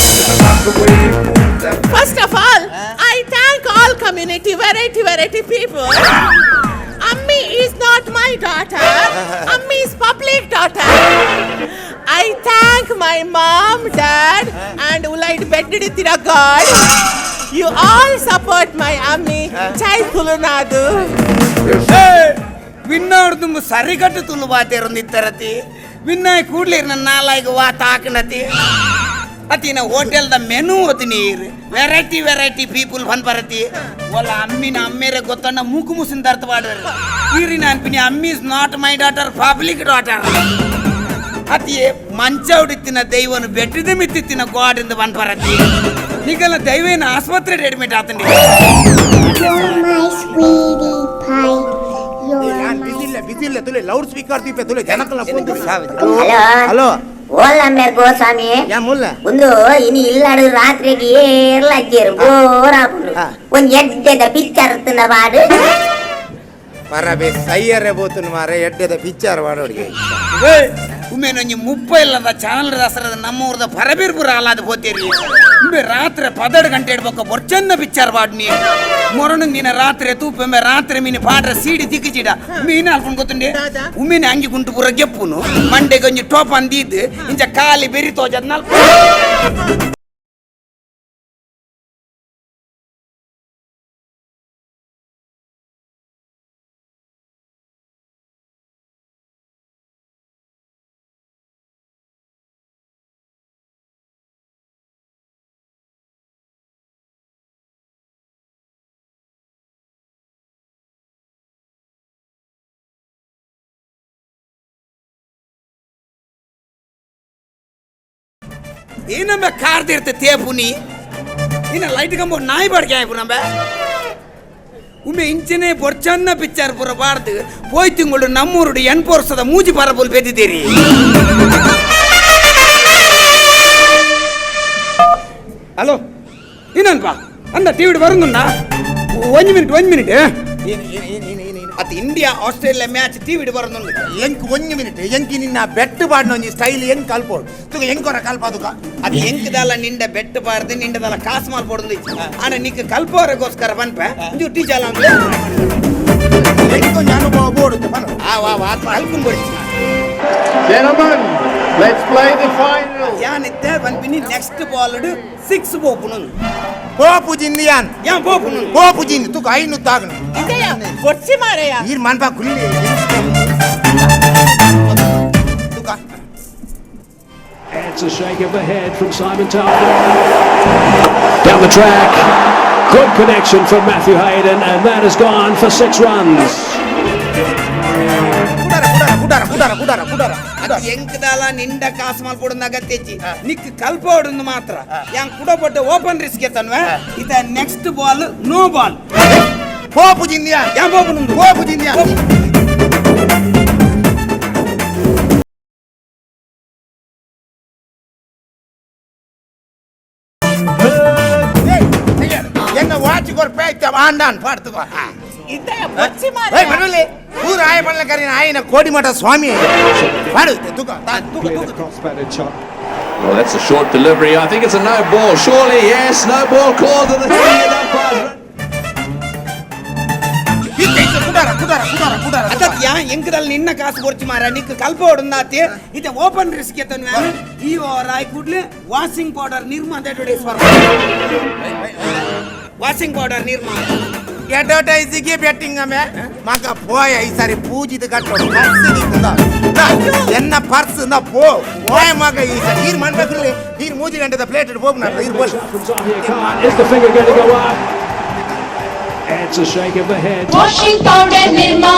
First of all, I thank all community, variety, variety people. Ammi is not my daughter. Ammi is public daughter. I thank my mom, dad, and Ulaid Beddidithira God. You all support my Ammi. Jai Tulunadu. ವಿನ್ನಾಡ್ದು ಸರಿಗಟ್ಟು Tulu ಬಾತೇರೊಂದಿತ್ತರತಿ ವಿನ್ನಾಯ್ ಕೂಡ್ಲಿರ್ ನನ್ನ ನಾಲಾಯ್ಗ ವಾ ತಾಕಣತಿ ಅತಿನ ಹೋಟೆಲ್ದ menu ಓತಿನಿ variety variety people ಬಂದ್ ಬರತಿ. ಒಲ್ಲ ಅಮ್ಮಿನ ಅಮ್ಮೇರೆ ಗೊತ್ತಣ್ಣ ಮೂಕು ಮುಸಿನ ದರ್ತ ಬಾಡುವರು. ಈರಿನ ಅನ್ಪಿನಿ ಅಮ್ಮಿ is not my daughter, public daughter. ಅತಿ ಮಂಚ ಹೊಡಿತಿನ ದೈವನು ಬೆಟ್ಟಿದ ಮಿತ್ತಿತ್ತಿನ ಗೋಡಿಂದ ಬಂದ್ ಬರತಿ. ನಿಗಲ್ಲ ದೈವೇನ ಆಸ್ಪತ್ರೆ ಅಡ್ಮಿಟ್ ಆತಂಡಿ. You're my sweetie pie. You're my ಬಿಸಿಲ್ಲ ಬಿಸಿಲ್ಲ ತುಲೆ ಲೌಡ್ ಸ್ಪೀಕರ್ ದೀಪೆ ತುಲೆ ಜನಕ್ಕಲ್ನ phone. Hello hello ಓಲಮ್ಮೇರ್ ಗೋಸ್ವಾಮಿ ಯಾ ಮುಲ್ಲ ಒಂದು ಇನಿ ಇಲ್ಲಾಡು ರಾತ್ರಿಗೆ ಏರ್ಲ ಅಜ್ಜಿಯರು ಬೋರ್ ಆಪುಂಡು. ಒಂದ್ ಎಡ್ಡೆದ ಪಿಕ್ಚರ್ ತಿನ್ನ ಬಾಡು. ಪರಬೆ ಸೈಯರೆ ಬೋತುನು ಮಾರೆ ಎಡ್ಡೆದ ಪಿಕ್ಚರ್ ಮಾಡೋಡಿಗೆ. ಉಮೇನೊಂಜಿ ಮುಪ್ಪ ಇಲ್ಲದ ಚಾನಲ್ ದಾಸರದ ನಮ್ಮೂರದ ಪರಬೀರ್ಪುರ ಅಲ್ಲಾದ ಹೋತೇರಿ. ಉಂಬೆ ರಾತ್ರಿ 12 ಗಂಟೆ ಇಡ್ಬೇಕ ಬೊರ್ಚನ್ನ ಪಿಕ್ಚರ್ ಬಾಡ್ನಿ ಮೊರನು ನಿನ್ನ ರಾತ್ರಿ ತೂಪೆಂಬೆ ರಾತ್ರಿ ಮೀನು ಪಾಡ್ರ ಸೀಡಿ ತಿಕ್ಕಿಚಿಡ ಮೀನು ಅಲ್ಕೊಂಡು ಗೊತ್ತುಂಡೆ ಉಮೇನೆ ಅಂಗಿ ಗುಂಟು ಪೂರ ಗೆಪ್ಪುನು ಮಂಡೆಗೆ ಒಂಜಿ ಟೋಪ್ ಅಂದೀದ್ ಇಂಚ ಕಾಲಿ ಬೆರಿ ತೋಜದ್ ನಾಲ್ಕು. ಏನಮ್ಮ ಕಾರ್ದಿರ್ತೆ ತೇಪುನಿ ಇನ್ನ ಲೈಟ್ ಕಂಬ ನಾಯಿ ಬಾಡಿಗೆ ಆಯ್ಪು ನಂಬ ಉಮ್ಮೆ ಇಂಚನೆ ಬೊರ್ಚನ್ನ ಪಿಕ್ಚರ್ ಪೂರ ಬಾರ್ದು ಪೋಯ್ ತಿಂಗಳು ನಮ್ಮೂರುಡು ಎನ್ಪೋರ್ಸದ ಮೂಜಿ ಪರಬುಲ್ ಬೆದ್ದಿದ್ದೀರಿ. ಹಲೋ ಇನ್ನನ್ಪ ಅಂದ ಟಿವಿ ಬರಂದುಂಡ ಒಂಜ್ ಮಿನಿಟ್ ಒಂಜ್ ಮಿನಿಟ್. ಅದು India Australia match TV ಬರಂದುಂಡು. ಎಂಕ್ ಒಂಜಿ ಮಿನಿಟ್ ಎಂಕಿ ನಿನ್ನ ಬೆಟ್ಟು ಬಾಡ್ನ ಒಂಜಿ ಸ್ಟೈಲ್ ಎಂಕ್ ಕಲ್ಪೋಡು ತುಗ ಎಂಕೊರ ಕಲ್ಪಾದುಕ. ಅದು ಎಂಕದಲ್ಲ ನಿಂಡ ಬೆಟ್ಟು ಬಾರ್ದು ನಿಂಡದಲ್ಲ ಕಾಸು ಮಾಲ್ಪೋಡು ಆನ ನಿಕ್ಕ ಕಲ್ಪೋರಗೋಸ್ಕರ ಬನ್ಪೆ ಇಂಜು ಟೀಚರ್ ಅಂದ್ರೆ ಎಂಕೊಂಜಿ ಅನುಭವ ಬೋಡು ಪನ ಆ ವಾ ವಾ ಕಲ್ಪುನ್ ಕೊಡಿ. Gentlemen, let's play the final. ಯಾನಿತ್ತೆ ಬನ್ಪಿನಿ next ball 6 ಪೋಪುನು ಪೋಪು ಜಿಂದಿಯಾನ್ ಯಾನ್ ಪೋಪುನು ಪೋಪು ಜಿಂದಿ ತುಗ ಐನು ತಾಗನು ಇದೆಯಾ ಬೊರ್ಚಿ ಮಾರಯ್ಯ ನೀರ್ ಮನ್ಪಾ ಕುಲ್ಲಿ ತುಕ. It's a shake of the head from Simon Taufel. Down the track. Good connection from Matthew Hayden, and that has gone for 6 runs. ಕುಡಾರ ಕುಡಾರ ಕುಡಾರ ಕುಡಾರ ಕುಡಾರ ಅದು ಎಂಕದಾಲ ನಿಂಡ ಕಾಸು ಮಾಲ್ಪೋಡು ಅಗತ್ಯಚ್ಚಿ ನಿಕ್ ಕಲ್ಪೋಡು ಮಾತ್ರ ಯಾನ್ ಕುಡಪಟ್ಟ ಓಪನ್ ರಿಸ್ಕ್ ಎತ್ತನ್ವೆ ಇತ next ball no ball ಪೋಪು ಜಿಂದಿಯಾನ್ ಯಾನ್ ಪೋಪುನು ಪೋಪು ಜಿಂದಿಯಾನ್. ಎನ್ನ ವಾಚ್ ಕೊರ್ಪೆ ಐತೆ ಆಂಡಾನ್ ಪಾಡ್ತುಕೋ. ಇದೆಯಾ ಬೊರ್ಚಿ ಏಯ್ ಮಾರಯ್ಯ ಮನುಲೆ ಊರು ಆಯ ಪಣ್ಣ ಕರಿನ ಆಯನ ಕೋಡಿಮಠ ಸ್ವಾಮಿ ಪಾಡು ತುಕ ತುಕ Clear ತುಕ the cross batted shot. Well, that's a short delivery. I think it's a no ball. Surely, yes, no ball called to the umpire's. ಕುಡಾರ ಕುಡಾರ ಕುಡಾರ ಕುಡಾರ. ಅತತ್ ಯಾ ಎಂಕದಲ್ಲಿ ನಿನ್ನ ಕಾಸು ಕೊರ್ಚಿ ಮಾರ ನಿಕ್ ಕಲ್ಪ ಹೊಡುಂದಾತಿ ಇತ್ತೆ ಓಪನ್ ರಿಸ್ಕ್ ಎತ್ತನು ನಾನು ಈ ಓವರ್ ಆಯ್ ಕೂಡ್ಲೆ ವಾಷಿಂಗ್ ಪೌಡರ್ ನಿರ್ಮಾ ಅಂತ advertise. Washing powder Nirma. ಅಡ್ವರ್ಟೈಸಿಗೆ ಬ್ಯಾಟಿಂಗ್ ಆಮೆ ಮಗ ಪೋಯ ಈ ಸಾರಿ ಪೂಜಿದ ಕಟ್ಟೋಡು ಪರ್ಸ್ ದಿಕ್ಕುಂದ ಎನ್ನ ಪರ್ಸ್ ನ ಪೋ ಪೋಯ ಮಗ ಈ ಸಾರಿ ನೀರು ಮಾಡ್ಬೇಕು ನೀರು ಮೂಜಿ ಗಂಟೆದ ಪ್ಲೇಟ್ ಹೋಗ್ನ ನೀರು ಬೋಲ್. From Zahir Khan. Is the finger going to go up? It's a shake of the head. Washing powder Nirma,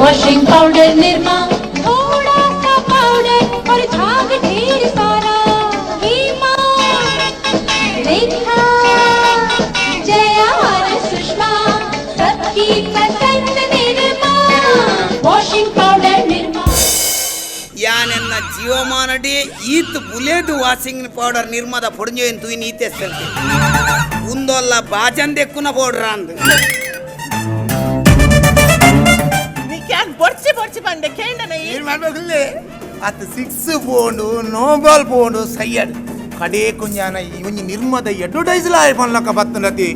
washing powder Nirma, थोड़ा सा पाउडर और झाग ढेर सारा। हेमा, रेखा, जया और सुषमा, सबकी पसंद निरमा, वॉशिंग पाउडर निरमा। ಯಾನೆನ್ನ ಜೀವಮಾನಡಿ ಈತ್ ಬುಲೇದು ವಾಷಿಂಗ್ ಪೌಡರ್ ನಿರ್ಮಾದ ಪೊಡಿಂಜೋಯಿನ್ ತೂಯಿನ ಈತೆಸ್ತಂತೆ ಉಂದೊಲ್ಲ ಬಾಜಂದೆಕ್ಕುನ ಪೌಡರ್ ಅಂದು. ನೀಕ್ಯಾನ್ ಬೊಡ್ಚಿ ಬೊಡ್ಚಿ ಬಂಡೆ ಕೇಂಡನ ಈ. ನೀರು ಮಾಡ್ಬೇಕಿಲ್ಲ ಅತ್ ಸಿಕ್ಸ್ ಪೋಂಡು ನೋ ಬಾಲ್ ಪೋಂಡು ಸಯ್ಯಡ್ ಕಡೆ ಕುಂಜಾನ ಈ ಒಂಜಿ ನಿರ್ಮದ ಅಡ್ವರ್ಟೈಸ್ ಲ ಆಯ್ ಪನ್ಲಕ್ಕ ಬತ್ತುಂಡತಿ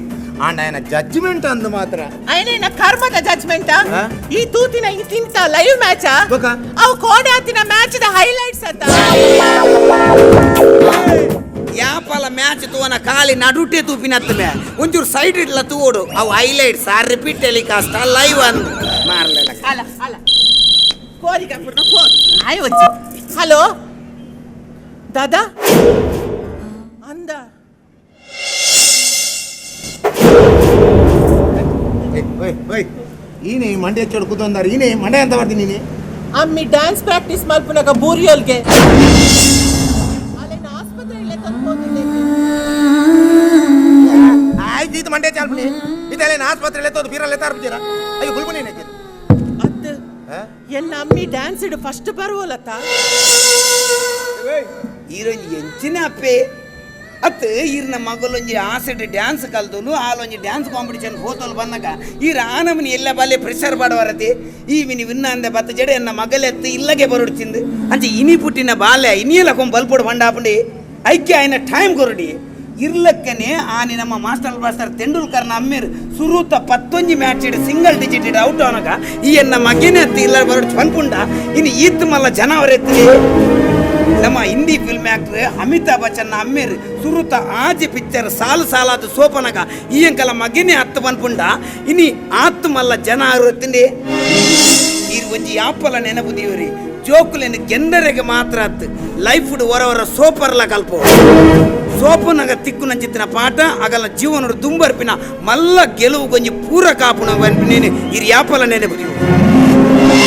ಆಂಡ ಆಯನ ಜಡ್ಜ್ಮೆಂಟ್ ಅಂದು ಮಾತ್ರ. ಅಯ್ಯನ ಕರ್ಮದ ಜಡ್ಜ್ಮೆಂಟ್. ಆ? ಈ ತೂತಿನ ಈ ತಿಂತ ಲೈವ್ ಮ್ಯಾಚ್. ಬೊಕ? ಅವು ಕೋಡೆ ಆತಿನ ಮ್ಯಾಚ್ the highlights ಅಂತ. ಯಾಪಲ ಮ್ಯಾಚ್ ತೂವನ ಖಾಲಿ ನಡುಟೆ ತೂಪಿನತ್ತ ಮೇ ಒಂಚೂರು ಸೈಡ್ ಇಡ್ಲ ತೂವೋಡು ಅವು ಹೈಲೈಟ್ಸ್ ಆ ರಿಪೀಟ್ ಟೆಲಿಕಾಸ್ಟ್ ಲೈವ್ ಅಂದು ಮಾರ್ಲಿಲ್ಲ. ಅಲ್ಲ ಅಲ್ಲ ಕೋರಿ ಕಪೂರ್ನ ಫೋನ್ ಆಯ್ ಒಂಚಿ. ಹಲೋ ದಾದಾ ಅಂದ. ಓಯ್ ಓಯ್ ಈನೆ ಈ ಮಂಡ್ಯ ಚೋಡು ಕೂತೊಂದಾರ ಈನೆ ಮಂಡ್ಯ ಅಂತ ಬರ್ತೀನಿ ನೀನೆ. ಅಮ್ಮಿ ಡ್ಯಾನ್ಸ್ ಪ್ರಾಕ್ಟೀಸ್ ಮಲ್ಪುನಗ ಬೂರಿಯೋಲ್ಗೆ ಅಲ್ಲೇನ ಆಸ್ಪತ್ರೆ ಇಲ್ಲೇ ತಂದ್ಕೊಂಡಿದ್ದೇನೆ. ಆಯ್ತು ಇದು ಮಂಡ್ಯ ಚಾಲ್ಪನಿ ಇದೆಲ್ಲ ಆಸ್ಪತ್ರೆ ಎತ್ತೋದು ಬೀರಲ್ಲಿ ಎತ್ತಾರ ಅಯ್ಯೋ ಗುಲ್ಬುನಿ. ಅತ್ತು ಎನ್ನ ಅಮ್ಮಿ ಡ್ಯಾನ್ಸ್ ಇಡು ಫಸ್ಟ್ ಬರುವಲತ್ತ. ಈರೊಂಜಿ ಎಂಚಿನ ಅಪ್ಪೆ ಅತ್ ಈರ್ನ ಮಗಲೊಂಜಿ ಆಸೆಡ್ ಡ್ಯಾನ್ಸ್ ಕಲ್ತೋಲು ಆಲೊಂಜಿ ಡ್ಯಾನ್ಸ್ ಕಾಂಪಿಟಿಷನ್ ಹೋತೋಲು ಬಂದಾಗ ಈರ ಆನಮನಿ ಎಲ್ಲ ಬಾಲೆ ಪ್ರೆಷರ್ ಬಾಡವರತಿ ಈ ಮಿನಿ ವಿನ್ನ ಅಂದೆ ಬತ್ತ ಜಡೆ ಎನ್ನ ಮಗಲೆತ್ತು ಇಲ್ಲಗೆ ಬರುಡ್ಚಿಂದು ಅಂಚೆ ಇನಿ ಪುಟ್ಟಿನ ಬಾಲೆ ಇನಿಯಲ ಕೊಂಬ ಬಲ್ಪೊಡು ಬಂಡಾಪುಂಡಿ ಐಕ್ಯ ಆಯ್ನ ಟೈಮ್ ಕೊರಡಿ ಇರ್ಲಕ್ಕನೆ ಆನಿ ನಮ್ಮ ಮಾಸ್ಟರ್ ಮಾಸ್ಟರ್ ತೆಂಡೂಲ್ಕರ್ನ ಅಮ್ಮೇರು ಸುರೂತ ಪತ್ತೊಂಜಿ ಮ್ಯಾಚ್ ಇಡು ಸಿಂಗಲ್ ಡಿಜಿಟ್ ಇಡು ಔಟ್ ಅವನಗ ಈ ಎನ್ನ ಮಗನೇ ಅತ್ತು ಇಲ್ಲ ಬರುಡ್ ಪನ್ಪುಂಡ ಇನ್ನು ಈತ್ ಮಲ್ಲ ಜನ ಅವರೆತ್ತಿ. ನಮ್ಮ ಹಿಂದಿ ಫಿಲ್ಮ್ ಆಕ್ಟರ್ ಅಮಿತಾಬ್ ಬಚ್ಚನ್ ಅಮ್ಮೇರ್ ಸುರುತ ಆಜಿ ಪಿಕ್ಚರ್ ಸಾಲು ಸಾಲಾದ ಸೋಪನಗ ಈ ಅಂಕಲ ಮಗನೇ ಹತ್ತು ಪನ್ಪುಂಡ ಇನಿ ಆತ್ ಮಲ್ಲ ಜನ ತಿಂಡಿ ಈರ್ ಒಂಜಿ ಯಾಪಲ ನೆನಪು ದೇವ್ರಿ ಜೋಕುಲೆನ್ ಗೆಂದರೆಗೆ ಮಾತ್ರ ಅತ್ತು ಲೈಫ್ ಹೊರ ಹೊರ ಸೋಪರ್ಲ ಕಲ್ಪೋ ಸೋಪನಗ ತಿಕ್ಕು ನಂಚಿತ್ತಿನ ಪಾಠ ಅಗಲ ಜೀವನಡು ದುಂಬರ್ಪಿನ ಮಲ್ಲ ಗೆಲುವು ಗೊಂಜಿ ಪೂರ ಕಾಪುನ ಪನ್ಪಿನೇನು ಇರ್ ಯಾಪಲ ನೆನಪು ದೇವ್ರಿ.